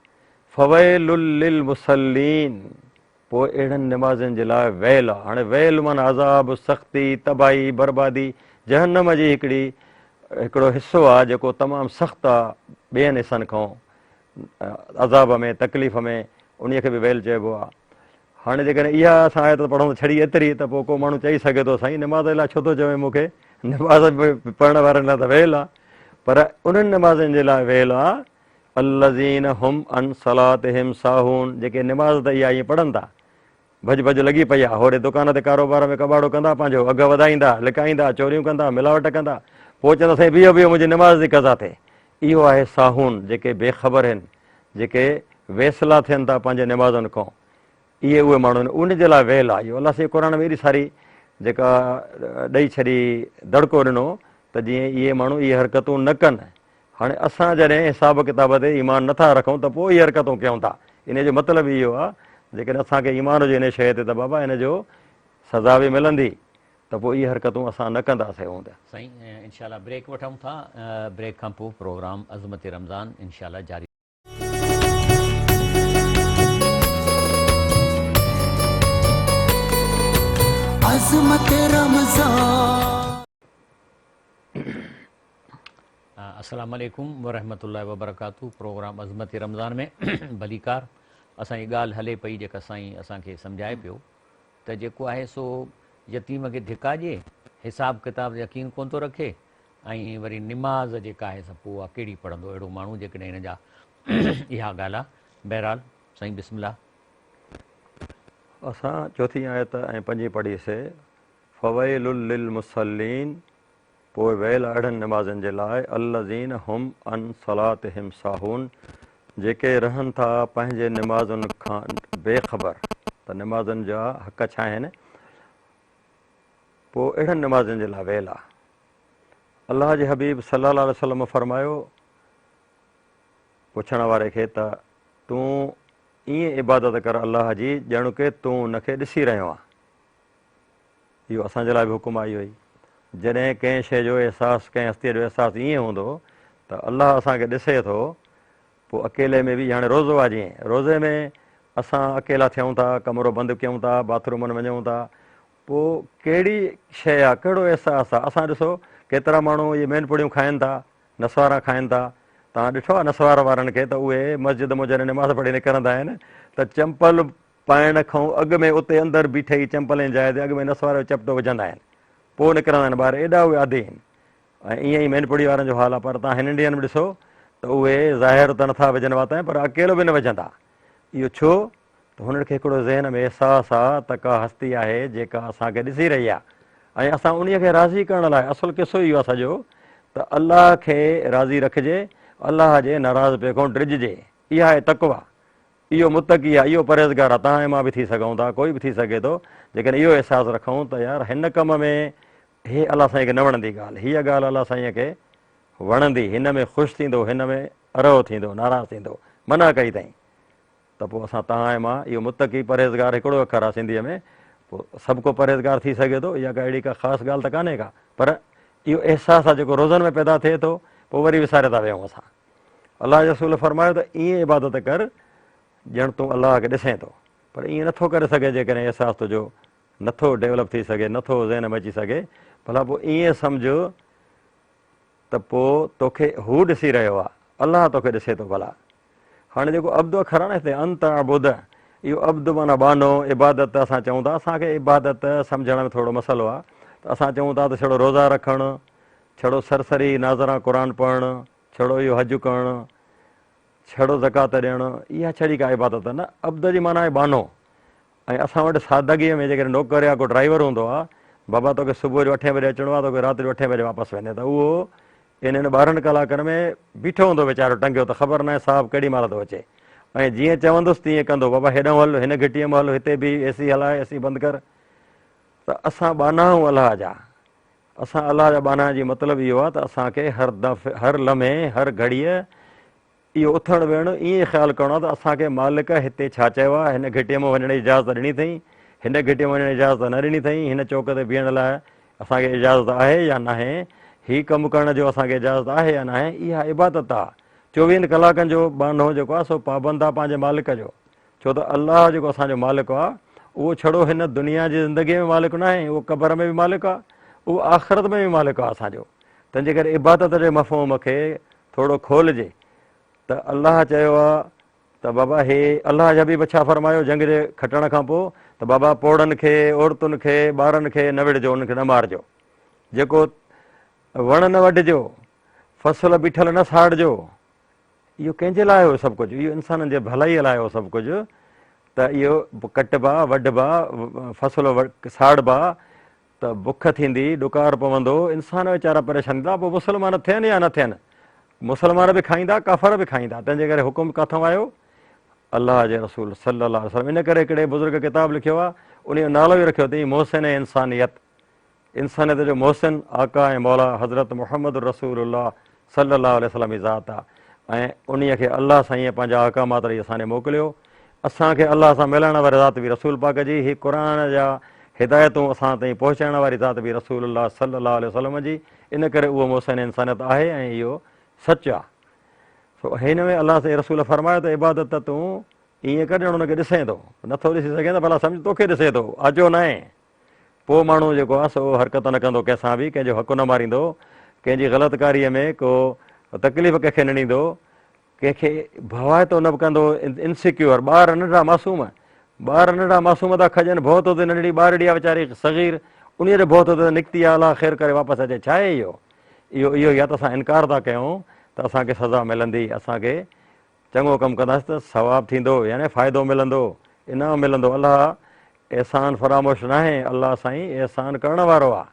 فويل للمصلين پوء اهڙن نمازين جي لاء ويل آهي هاڻي ويل معنيٰ عذاب سختي تباهي بربادي جهنم جي هڪڙي هڪڙو حصو آهي جيڪو تمام سخت آهي ٻين حصن کان. عذاب ۾ تڪليف ۾ انهيء کي به ويل چئبو آهي. هاڻي جيڪڏهن اها اسان آيت پڙهون ته ڇڙي ايتري ته پوء ڪو ماڻهو چئي سگهي ٿو سائين نماز جي لاء ڇو ٿو چوين مون کي نماز پڙهڻ وارن لاء ته ويل آهي پر انهن نمازين جي لاء ويل آهي الذين هم عن صلاتهم ساهون جيڪي نماز ته اها ائين پڙهن ٿا ڀڄ ڀڄ لڳي پئي آ. هوڏي دڪان تي ڪاروبار ۾ ڪٻاڙو ڪندا، پنهنجو اگهه وڌائيندا، لڪائيندا، چوريون ڪندا، ملاوٽ ڪندا، پوء چوندا سائين بيهو بيهو منهنجي نماز جي قضا ٿئي. اهو آهي ساهون جيڪي بي خبر هن، جيڪي ويسلا ٿين ٿا پنهنجي نمازن کان. اهي اهي ماڻهو آهن، انهن جي لاء ويل آ اهو. الله سائين قرآن ۾ ايڏي ساري جيڪا ڏئي ڇڏي دڙڪو ڏنو ته جيئن اهي ماڻهو اهي حرڪتون نه ڪن. هاڻي اسان جڏهن حساب ڪتاب تي ايمان نه ٿا رکون ته پوء اهي حرڪتون ڪيون ٿا. انهيء جو مطلب اهو آهي جيڪڏهن اسان کي ايمان هجي انهيء شيء تي ته بابا ان جو سزا به ملندي ته پوء اهي حرڪتون اسان نه ڪنداسين هوند. سائين انشاء الله بريڪ وٺون ٿا بريڪ کان پوء پروگرام عظمت رمضان انشاء الله جاري. عظمت رمضان. السلام عليڪم ورحمة الله وبرڪاته پروگرام عظمت رمضان ۾ ڀليڪار اسان جي ڳالهه هلي پئي جيڪا سائين اسان کي سمجهائي پيو ته جيڪو آهي سو يتيم کي ڌڪا ڏي حساب ڪتاب يقين ڪون ٿو رکي ۽ وري نماز جيڪا آهي سا پوء اها ڪهڙي پڙهندو اهڙو ماڻهو جيڪڏهن هن جا اها ڳالهه آهي بهرحال سائين بسم الله. اسان چوٿين آيت ۽ پنجين پڙهي سي فويل للمصلين پوء ويل اهڙن نمازين جي لاء الذين هم عن صلاتهم ساهون جيڪي رهن ٿا پنهنجي نمازن کان بي خبر ته نمازن جا حق ڇا آهن پوء اهڙن نمازين جي لاء ويل آهي. الله جي حبيب صلي الله عليه وسلم فرمايو پڇڻ واري کي ته تون ائين عبادت ڪر الله جي ڄڻ ڪه تون ان کي ڏسي رهيو آهين. اهو اسان جي لاء به حڪم آهي اهو ئي. جڏهن ڪنهن شيء جو احساس، ڪنهن هستيء جو احساس ائين هوندو ته الله اسان کي ڏسي ٿو، پوء اڪيلي ۾ به هاڻي روزو آهي جيئن روزي ۾ اسان اڪيلا ٿيون ٿا، ڪمرو بند ڪيون ٿا، باٿرومن وڃون ٿا، پوء ڪهڙي شيء آهي، ڪهڙو احساس آهي، اسان ڏسو ڪيترا ماڻهو اهي مين پڙيون کائن ٿا، نسوارا کائن ٿا، توهان ڏٺو آهي نسوار وارن کي ته اهي مسجد مان جڏهن نماز پڙهي نڪرندا آهن ته چمپل پائڻ کان اڳ ۾ اتي اندر بيٺي ئي چمپل جي جاء تي اڳ ۾ نسوار جو چپٽو وجهندا آهن پوء نڪرندا آهن ٻاهر ايڏا اهي عادي آهن ۽ ائين ئي مين پڙي وارن جو حال آهي پر توهان هنن ڏينهن ۾ ڏسو ته اهي ظاهر ته نٿا وجهن وات ۾ پر اڪيلو به نه وجهندا اهو ڇو ته هنن کي هڪڙو ذهن ۾ احساس آهي ته ڪا هستي آهي جيڪا اسان کي ڏسي رهي آهي ۽ اسان انهي کي راضي ڪرڻ لاء اصل قصو اهو آهي سڄو ته الله کي راضي رکجي الله جي ناراضپي کان ڊڄجي اها آهي تقويٰ اهو متقي آهي، اهو پرهيزگار آهي، توهان ۽ مان به ٿي سگهون ٿا، ڪوئي به ٿي سگهي ٿو، جيڪڏهن اهو احساس رکون ته يار هن ڪم ۾ هي الله سائين کي نه وڻندي ڳالهه، هيء ڳالهه الله سائين کي وڻندي، هن ۾ خوش ٿيندو، هن ۾ ارهو ٿيندو، ناراض ٿيندو، منع ڪئي اٿائين ته پوء اسان توهان ۽ مان اهو متقي پرهيزگار هڪڙو اکر آهي سنڌيء ۾ پوء سڀ ڪو پرهيزگار ٿي سگهي ٿو، اها ڪا اهڙي ڪا خاص ڳالهه ته ڪانهي ڪا، پر اهو احساس آهي جيڪو روزن ۾ پيدا ٿئي ٿو، پوء وري وساري ٿا ويهون اسان. الله جي رسول فرمايو ته ائين عبادت ڪر ڄڻ تون الله کي ڏسين ٿو پر ائين نٿو ڪري سگهين جيڪڏهن احساس تنهنجو نٿو ڊيولپ ٿي سگهي نٿو ذهن ۾ اچي سگهي ڀلا پوء ائين سمجهه ته پوء توکي هو ڏسي رهيو آهي الله توکي ڏسي ٿو ڀلا هاڻي جيڪو عبد اکر آهي نه هتي ان تعبد اهو عبد معنيٰ ٻانهو عبادت اسان چئون ٿا اسان کي عبادت سمجهڻ ۾ ٿورو مسئلو آهي ته اسان چئون ٿا ته ڇڙو روزا رکڻ ڇڙو سرسري ناظران قرآن پڙهڻ ڇڙو اهو حج ڪرڻ، ڇڙو زڪوات ڏيڻ، اها ڇڙي ڪا عبادت نه. عبد جي معنيٰ آهي ٻانهو ۽ اسان وٽ سادگيء ۾ جيڪڏهن نوڪر يا ڪو ڊرائيور هوندو آهي، بابا توکي صبح جو اٺين بجي اچڻو آهي، توکي رات جو اٺين بجي واپس ويندين ته اهو انهن 12 ڪلاڪن ۾ بيٺو هوندو ويچارو ٽنگيو ته خبر ناهي صاحب ڪيڏي مهل ٿو اچي ۽ جيئن چوندس تيئن ڪندو، بابا هيڏانهن هل، هن گهٽيء مان هل، هتي بيهه، اي سي هلاء، اي سي بند ڪر. ته اسان ٻانها آهيون الله جا. اسان الله جا ٻانها جي مطلب اهو آهي ته اسان کي هر دفعي، هر لمحي، هر گهڙيء اهو اٿڻ ويهڻ ائين خيال ڪرڻو آهي ته اسان کي مالڪ هتي ڇا چيو آهي، هن گهٽيء مان وڃڻ جي اجازت ڏني اٿئي، هن گهٽيء مان وڃڻ جي اجازت نه ڏني اٿئي، هن چوڪ تي بيهڻ لاء اسان کي اجازت آهي يا ناهي، هي ڪم ڪرڻ جو اسان کي اجازت آهي يا ناهي، اها عبادت آهي. چوويهن ڪلاڪن جو ٻانهو جيڪو آهي سو پابند آهي پنهنجي مالڪ جو. ڇو ته الله جيڪو اسان جو مالڪ آ، اهو ڇڙو هن دنيا جي زندگيء ۾ مالڪ ناهي، اهو قبر ۾ به مالڪ آ، اهو آخرت ۾ به مالڪ آ اسان جو. تنهن جي ڪري عبادت جي مفهوم کي ٿورو کولجي. ته الله چيو آ ته بابا هي الله جي حبيب ڇا فرمايو جنگ جي کٽڻ کان پوء ته بابا پوڙهن کي، عورتن کي، ٻارن کي نه وڙهجو انهن کي نه مارجو. جيڪو وڻ نه وڍجو، فصل بيٺل نه ساڙجو. اهو ڪنهن جي لاء هو سڀ ڪجهه؟ اهو انسانن جي ڀلائيء لاء هو سڀ ڪجهه ته اهو ڪٽبا، وڍبا، فصل ساڙبا ته بک ٿيندي، ڏڪار پوندو، انسان ويچارا پريشان ٿيندا، پوء مسلمان ٿين يا نه ٿين، مسلمان به کائيندا، ڪافر به کائيندا، تنهن جي ڪري حڪم ڪاٿئون آيو؟ الله جي رسول صلي الله عليه وسلم. ان ڪري هڪڙي بزرگ ڪتاب لکيو آهي، انهيء جو نالو ئي رکيو اٿئي محسن انسانيت. انسانيت جو محسن آقا ۽ مولا حضرت محمد رسول الله صلي الله عليه وسلم جي ذات آ ۽ انهيء کي الله سائينء پنهنجا احڪامات ڏئي اسان ڏي موڪليو. اسان کي الله سان ملائڻ واري ذات به رسول پاڪ جي، هي قرآن جا هدايتون اسان تائين پهچائڻ واري ذات به رسول الله صلي الله عليه وسلم جي، ان ڪري اهو محسن انسانيت آهي ۽ اهو سچ آ. سو هن ۾ الله سائين رسول فرمايو ته عبادت ته تون ائين ڪر ڄڻ ان کي ڏسين ٿو، نٿو ڏسي سگهين ته ڀلا سمجهه توکي ڏسي ٿو، آجو ناهي. پوء ماڻهو جيڪو آهي سو حرڪت نه ڪندو ڪنهن سان به، ڪنهن جو حق نه ماريندو، ڪنهن جي غلط ڪاريء ۾ ڪو تڪليف ڪنهن کي نه ڏيندو، ڪنهن کي ڀوائتو نه ڪندو، انسيڪيور، ٻار ننڍڙا معصوم، ٻار ننڍڙا معصوم ٿا کڄن، ڀؤ ٿو ٿئي ننڍڙي ٻارڙي آهي ويچاري صغير، انهيء جو ڀؤ ٿو ٿئي ته نڪتي آهي الله خير ڪري واپس اچي، ڇا آهي اهو؟ اهو اهو يا ته اسان انڪار ٿا ڪيون ته اسان کي سزا ملندي، اسان کي چڱو ڪم ڪنداسين ته ثواب ٿيندو يعني فائدو ملندو، انعام ملندو، الله احسان فراموش ناهي، الله سائين احسان ڪرڻ وارو آ.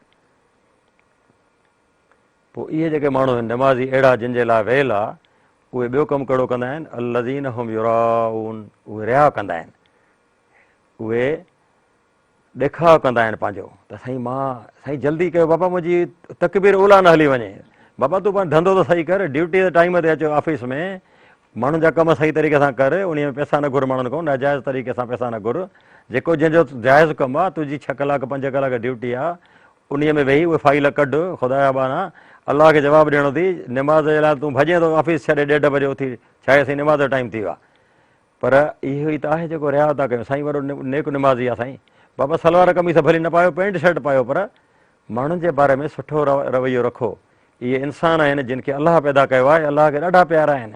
پوء اهي جيڪي ماڻهو آهن نمازي اهڙا جن جي لاء ويل آ، اهي ٻيو ڪم ڪهڙو ڪندا آهن، الذين هم يراءون اهي رياء ڪندا آهن، اهي ڏيکاء ڪندا آهن پنهنجو ته سائين مان سائين جلدي ڪيو بابا منهنجي تڪبير اوليٰ نه هلي وڃي بابا تون پنهنجو ڌنڌو ته صحيح ڪر ڊيوٽي جي ٽائيم تي اچ آفيس ۾ ماڻهن جا ڪم صحيح طريقي سان ڪر انهي ۾ پئسا نه گهر ماڻهن کان ناجائز طريقي سان پئسا نه گهر جيڪو جنهن جو جائز ڪم آهي تنهنجي ڇهه ڪلاڪ پنج ڪلاڪ ڊيوٽي آهي انهي ۾ ويهي اهي فائيل ڪڍ خدا جا ٻانها الله کي جواب ڏيڻو اٿئي نماز جي لاء تون ڀڄين ٿو آفيس ڇڏي ڏيڍ بجي اٿي ڇاهي سائين نماز جو ٽائيم ٿي ويو آهي پر اهو ئي ته آهي جيڪو رياء ٿا ڪيون. سائين وڏو نيڪ نمازي آ سائين. بابا سلوار قميص ڀلي نه پايو پينٽ شرٽ پايو پر ماڻهن جي باري ۾ سٺو رويو رکو. اهي انسان آهن جن کي الله پيدا ڪيو آهي الله کي ڏاڍا پيارا آهن.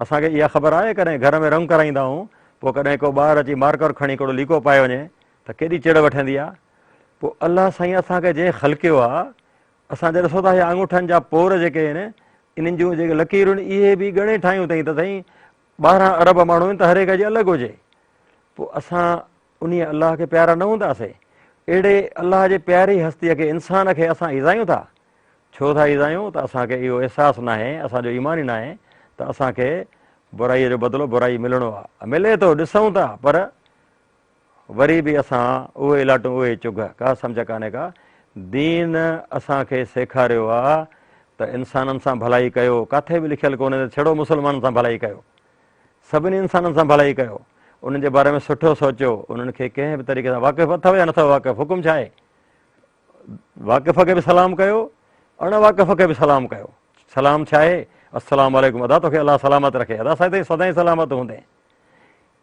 اسان کي اها خبر آهي ڪڏهن گهر ۾ رنگ ڪرائيندا آهيون پوء ڪڏهن ڪو ٻار اچي مارڪر کڻي ڪڙو ليڪو پائي وڃي ته ڪيڏي چڙ وٺندي آ. پوء الله سائين اسان کي جنهن خلقيو آ اسان جا ڏسو ٿا اهي آڱوٺن جا پور جيڪي آهن انهن جون جيڪي لڪيرون آهن اهي به ڳڻي ٺاهيون اٿئين ته سائين 12 ارب ماڻهو آهن ته هر هڪ جي الڳ هجي. پوء اسان انهيء الله کي پيارا نه هونداسين؟ اهڙي الله جي پياري هستيء کي، انسان کي اسان ايذايون ٿا؟ ڇو ٿا ايذايون؟ ته اسان کي اهو احساس ناهي، اسان جو ايمان ئي ناهي ته اسان کي برائيء جو بدلو برائي ملڻو آهي. ملي ٿو، ڏسون ٿا، پر وري به اسان اهي لاٽون اهي چگهه، ڪا سمجهه ڪانهي ڪا. دين اسان کي سيکاريو آ ته انسانن سان ڀلائي ڪيو، ڪاٿي به لکيل ڪونهي ته ڇڙو مسلمانن سان ڀلائي ڪيو. سڀني انسانن سان ڀلائي ڪيو، انهن جي باري ۾ سٺو سوچيو، انهن کي ڪنهن به طريقي سان واقف اٿو يا نٿو واقف، حڪم ڇا آهي؟ واقف کي به سلام ڪيو، اڻ واقف کي به سلام ڪيو. سلام ڇا آهي؟ السلام عليڪم ادا توکي الله سلامت رکي، ادا سائين سدائين سلامت هوندين.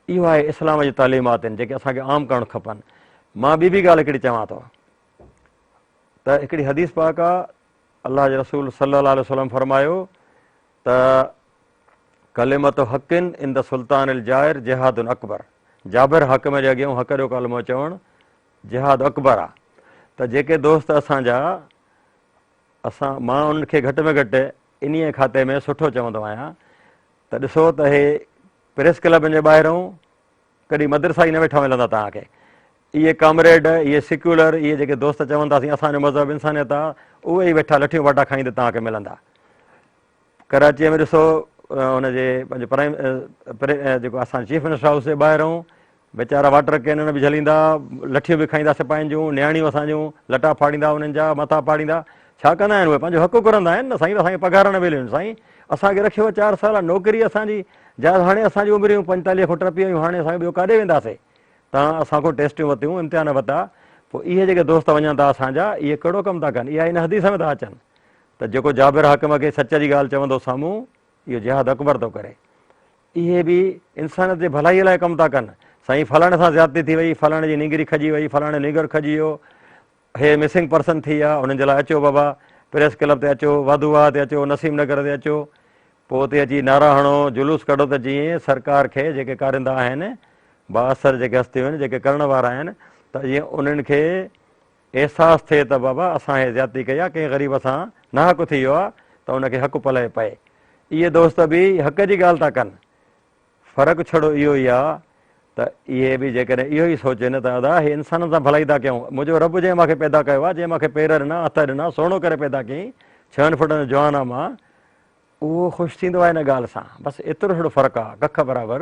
اهو آهي اسلام جون تعليمات آهن جيڪي اسان کي عام ڪرڻ کپن. مان ٻي به ڳالهه هڪڙي چوان ٿو ته هڪڙي حديث پاڪ آ الله جي رسول صلي الله عليه وسلم فرمايو ته ڪلمت حق عند سلطان الجائر جهاد اڪبر جابر حاڪم جي اڳيان حق جو ڪلمو چوڻ جهاد اڪبر آ ته جيڪي دوست اسان جا اسان مان انهن کي گهٽ ۾ گهٽ انهيء کاتي ۾ سٺو چوندو آهيان ته ڏسو ته هي پريس ڪلبن جي ٻاهرئون ڪڏهن مدرسا ئي نه ويٺا ملندا توهان کي. اهي ڪامريڊ، اهي سيڪيولر، اهي جيڪي دوست چون ٿا سين اسان جو مذهب انسانيت آ، اهي ئي ويٺا لٺيون باٽا کائيندي توهان کي ملندا. ڪراچيء ۾ ڏسو ان جي پنهنجو پرائم جيڪو اسان چيف منسٽر هائوس جي ٻاهرئون ويچارا واٽر ڪينن به جهليندا، لٺيون به کائيندا سپاهين جون، نياڻيون اسان جون لٽا ڦاڙيندا انهن جا، مٿا ڦاڙيندا، ڇا ڪندا آهن اهي پنهنجو حق گهرندا آهن نه سائين اسان کي پگهار نه مليون سائين اسان کي رکيو چار سال نوڪري اسان جي جا هاڻي اسان جون عمريون 45 کان ٽپي ويون هاڻي اسان ٻيو ڪاڏي وينداسي تان اسان کان ٽيسٽيون ورتيون امتحان ورتا پوء اهي جيڪي دوست وڃن ٿا اسان جا اهي ڪهڙو ڪم ٿا ڪن اها ان حديث ۾ ٿا اچن ته جيڪو جابر حاڪم کي سچ جي ڳالهه چوندو سامهون اهو جهاد اڪبر ٿو ڪري. اهي به انسانيت جي ڀلائيء لاء ڪم ٿا ڪن. سائين فلاڻي سان زيادتي ٿي وئي، فلاڻي جي نينگري کڄي وئي، فلاڻي نينگر کڄي ويو، هي مسنگ پرسن ٿي ويا، انهن جي لاء اچو بابا، پريس ڪلب تي اچو، واڌو واهه تي اچو، نسيم نگر تي اچو. پوء اتي اچي نعرا هڻو، جلوس ڪڍو ته جيئن سرڪار کي جيڪي ڪارندا آهن، بااثر جيڪي هستيون آهن، جيڪي ڪرڻ وارا آهن ته جيئن انهن کي احساس ٿئي ته بابا اسان هي زيادتي ڪئي آهي، ڪنهن غريب سان ناحق ٿي ويو آهي ته ان کي حق پلئه پئي. اهي دوست به حق جي ڳالهه ٿا ڪن. فرق ڇڙو اهو ئي آهي ته اهي به جيڪڏهن اهو ئي سوچين ته ادا هي انسانن سان ڀلائي ٿا ڪيون، منهنجو رب جنهن مان کي پيدا ڪيو آهي، جنهن مان کي پير ڏنا، هٿ ڏنا، سهڻو ڪري پيدا ڪيائين، ڇهن فوٽن جو جوان آهيان مان، اهو خوش ٿيندو آهي ان ڳالهه سان. بس ايترو ڇڙو فرق آهي، ڪک برابر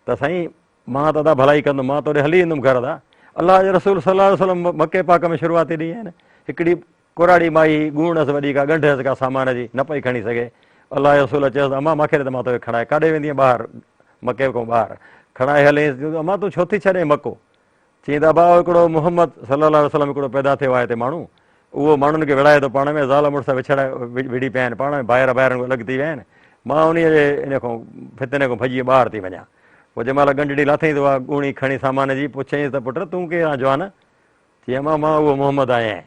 ته سائين مان ته ادا ڀلائي ڪندم، مان توڏي هلي ايندم گهر ادا. الله جي رسول صلي الله عليه وسلم مڪي پاڪ ۾ شروعاتي ڏينهن آهن، هڪڙي ڪراڙي مائي ڳوڻ هيس وڏي ڪا ڳنڍ هيس ڪا سامان جي، نه پئي کڻي سگهي. الله جي رسول چيس ته امان مان کي ڏي ته مان توکي کڻائي ڪاڏي ويندينء ٻاهر مڪي کان ٻاهر کڻائي هليس. امان تون ڇو ٿي ڇڏين مڪو؟ چيائين ته ابا اهو هڪڙو محمد صلي الله عليه وسلم هڪڙو پيدا ٿيو آهي هتي ماڻهو، اهو ماڻهن کي وڙهائي ٿو پاڻ ۾، زال مڙس وڇڙائي وڙهي پيا آهن پاڻ ۾، ڀائر ڀائرن کان الڳ ٿي ويا آهن، مان انهيء جي ان کان فتني کان ڀڄي ٻاهر ٿي وڃان. پوء جنهن مهل ڳنڍڙي لاٿائين ته اها ڳوڻي کڻي سامان جي، پوء چيائينس ته پٽ تون ڪير آهين جوان؟ چيائين امان مان اهو محمد آهيان.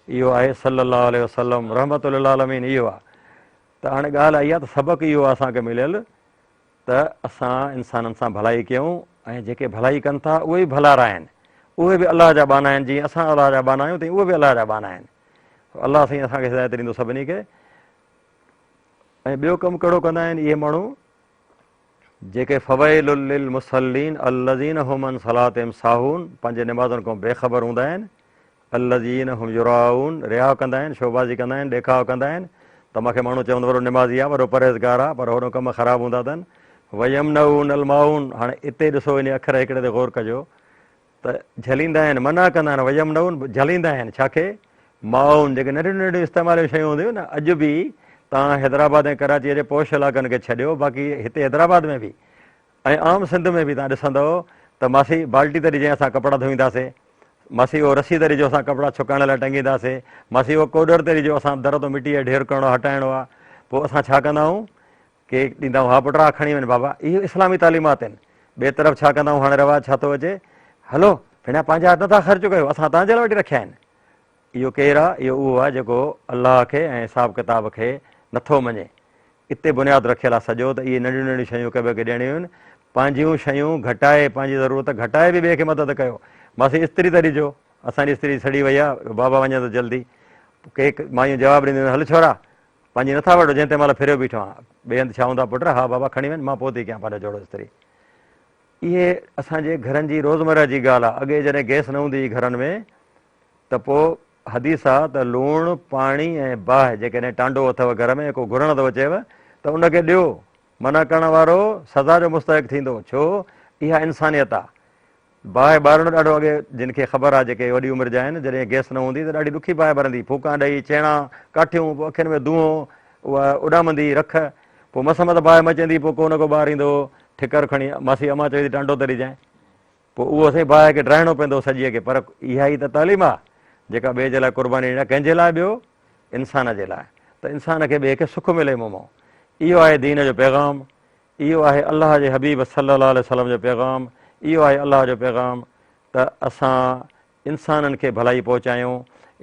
اهو آهي صلي الله عليه وسلم رحمت للعالمين اهو آهي. ته هاڻي ڳالهه آئي آهي ته سبق اهو آهي اسان کي مليل ته اسان انسانن سان ڀلائي ڪيون ۽ جيڪي ڀلائي ڪن ٿا اهي به ڀلارا آهن، اهي به الله جا ٻانها آهن، جيئن اسان الله جا ٻانها آهيون تيئن اهي به الله جا ٻانها آهن. الله سائين اسان کي هدايت ڏيندو سڀني کي. ۽ ٻيو ڪم ڪهڙو ڪندا آهن اهي ماڻهو جيڪي فويل للمصلين الذين هم عن صلاتهم ساهون پنهنجي نمازن کان بي خبر هوندا آهن الذين هم يراءون رياء ڪندا آهن، شوبازي ڪندا آهن، ڏيکاء ڪندا آهن ته مان کي ماڻهو چوندو وڏو نمازي آهي، وڏو پرهيزگار آهي پر هوڏو ڪم خراب هوندا اٿن. ويمنعون الماعون هاڻي اتي ڏسو انهي اکر هڪڙي تي غور ڪجو ته جهليندا آهن، منع ڪندا آهن، ويمنعون جهليندا آهن ڇا کي؟ ماعون جيڪي ننڍيون ننڍيون استعمال جون شيون هونديون نه اڄ به توهان حيدرآباد ۽ ڪراچيء جي پوش علائقن کي ڇڏيو باقي هتي حيدرآباد ۾ به ۽ عام سنڌ ۾ به توهان ڏسندؤ ته ماسي بالٽي ته ڏجانء اسان ڪپڙا ڌوئينداسي، ماسي اهو رسي ته ڏجو اسان ڪپڙا ڇڪائڻ لاء ٽنگينداسي، ماسي اهو ڪوڏر ته ڏجو اسان در تون مٽيء جو ڍير ڪرڻو آهي هٽائڻو آهي، پوء اسان ڇا ڪندا آهيون؟ ڪي ڏيندا آهيون ها پٽ ها کڻي وڃ بابا، اهي اسلامي تعليمات آهن. ٻئي طرف ڇا ڪندا آهيون هاڻي رواج ڇا ٿو اچي، هلو ڀيڻا پنهنجا نه ٿا خرچ ڪيو اسان توهان جي لاء وٺي رکيا آهن. اهو ڪير آهي؟ اهو اهو آهي جيڪو الله کي ۽ حساب ڪتاب کي نٿو مڃي. اتي بنياد رکيل آهي سڄو ته اهي ننڍيون ننڍيون شيون هڪ ٻئي کي ڏيڻيون آهن. پنهنجيون شيون گهٽائي، پنهنجي ضرورت گهٽائي به ٻئي کي مدد ڪيو. ماسي استري ته ڏجو، اسان جي استري سڙي وئي آهي، بابا وڃي ٿو جلدي. ڪي مايون جواب ڏينديون آهن، هل ڇورا، پنهنجي نٿا وٺو، جنهن تنهن مهل ڦريو بيٺو آهيان. ٻئي هنڌ ڇا هوندو آهي پٽ، ها بابا کڻي وڃ، مان پوء ٿي ڪيان پنهنجو جوڙو استري. اهي اسان جي گهرن جي روزمره جي ڳالهه آهي. اڳي جڏهن گئس نه هوندي هئي گهرن ۾ ته پوء حديث آ ته لوڻ، پاڻي ۽ باهه جيڪڏهن ٽانڊو اٿئو گهر ۾ ڪو گهرڻ ٿو اچيو ته ان کي ڏيو، منع ڪرڻ وارو سزا جو مستحق ٿيندو، ڇو؟ اها انسانيت آ. باهه ٻارڻ ڏاڍو اڳي جن کي خبر آ جيڪي وڏي عمر جا آهن جڏهن گئس نه هوندي ته ڏاڍي ڏکي باهه ٻرندي، ڦوڪان ڏئي، چيڻا، ڪاٺيون، پوء اکين ۾ دونهون، اها اڏامندي رک، پوء مس مس باهه مچندي، پوء ڪو نه ڪو ٻار ايندو هو ٺڪر کڻي، ماسي امان چوي ٿي ٽانڊو ته ڏجانء. پوء اهو سائين باهه کي ڊاهڻو پوندو سڄيء کي پر اها ئي ته تعليم آهي جيڪا ٻئي جي لاء قرباني ڏيڻي آهي ڪنهن جي لاء ٻيو انسان جي لاء ته انسان کي ٻئي کي سک ملي مون مان اهو آهي دين جو پيغام اهو آهي الله جي حبيب صلي الله عليه وسلم جو پيغام اهو آهي الله جو پيغام ته اسان انسانن کي ڀلائي پهچايون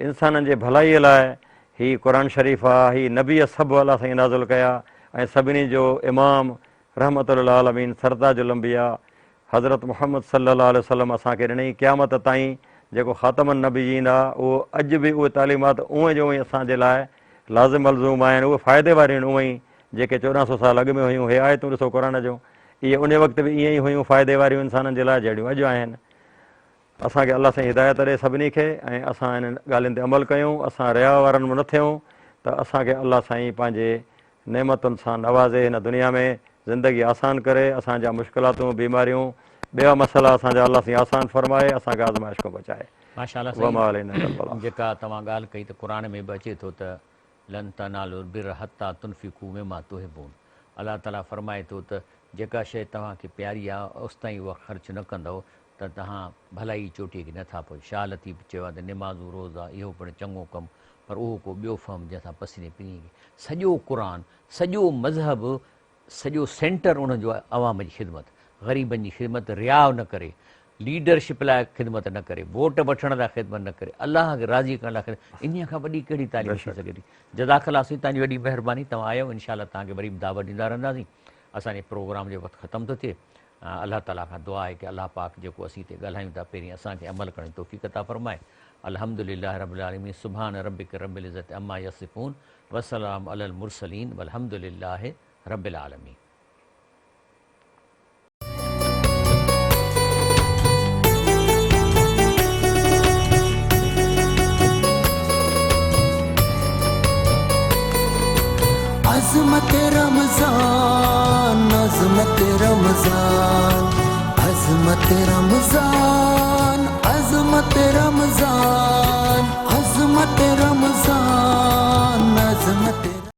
انسانن جي ڀلائي لاء هي قرآن شريف آ هي نبي سڀ الله سائين نازل ڪيا ۽ سڀني جو امام رحمت للعالمين سرتاج الانبياء حضرت محمد صلي الله عليه وسلم اسان کي ڏني قيامت تائين جيڪو خاتم النبيين آ اهو اڄ به اهي تعليمات اونئين جو اونئين اسان جي لاء لازم ملزوم آهن اهي فائدي واريون آهن اونئين جيڪي 14 سو سال اڳ ۾ هيون هي آيتون ڏسو قرآن جون اهي انهي وقت به ائين ئي هيون فائدي واريون انسانن جي لاء جهڙيون اڄ آهن اسان کي الله سائين هدايت ڏي سڀني کي ۽ اسان انهن ڳالهين تي عمل ڪيون اسان رياء وارن ۾ نه ٿيون ته اسان کي الله سائين پنهنجي نعمتن سان نوازي هن دنيا ۾ زندگي آسان ڪري اسان جا مشڪلاتون بيماريون ٻيا مسئلا اسان جا الله سائين آسان فرمائي اسان کي آزمائش کان بچائي ماشاء الله وما علينا الا البلاغ. سائين جيڪا توهان ڳالهه ڪئي ته قرآن ۾ به اچي ٿو ته لن تنالوا البر حتي تنفقوا مما تحبون الله تعالي فرمائي ٿو ته جيڪا شيء توهان کي پياري آهي اوستائين اها خرچ نه ڪندؤ ته توهان ڀلائي جي چوٽيء کي نه ٿا پهچو. شاهه لطيف چيو آهي ته نمازون روزا اهو پڻ چڱو ڪم پر اهو ڪو ٻيو فهم جنهن سان پسرين پرينء کي. سڄو قرآن، سڄو مذهب، سڄو سينٽر ان جو آهي عوام جي خدمت، غريبن جي خدمت، رياء نه ڪري. ليڊرشپ لاء خدمت نه ڪري، ووٽ وٺڻ لاء خدمت نه ڪري، الله کي راضي ڪرڻ لاء خدمت، انهيء کان وڏي ڪهڙي تعليم ٿي سگهي ٿي. جزاڪ الله سائين توهان جي وڏي مهرباني توهان آيو انشاء الله توهان کي وري به دعوت ڏيندا رهنداسين. اسان جي پروگرام جو وقت ختم ٿو ٿئي. الله تعالي کان دعا آهي ڪه الله پاڪ جيڪو اسين هتي ڳالهايون ٿا پهرين اسان کي عمل ڪرڻ جي توفيق عطا فرمائي. الحمد لله رب العالمين سبحان ربک رب العزت عما يصفون وسلام علي المرسلين والحمد لله رب العالمين. عظمت رمضان عظمت رمضان.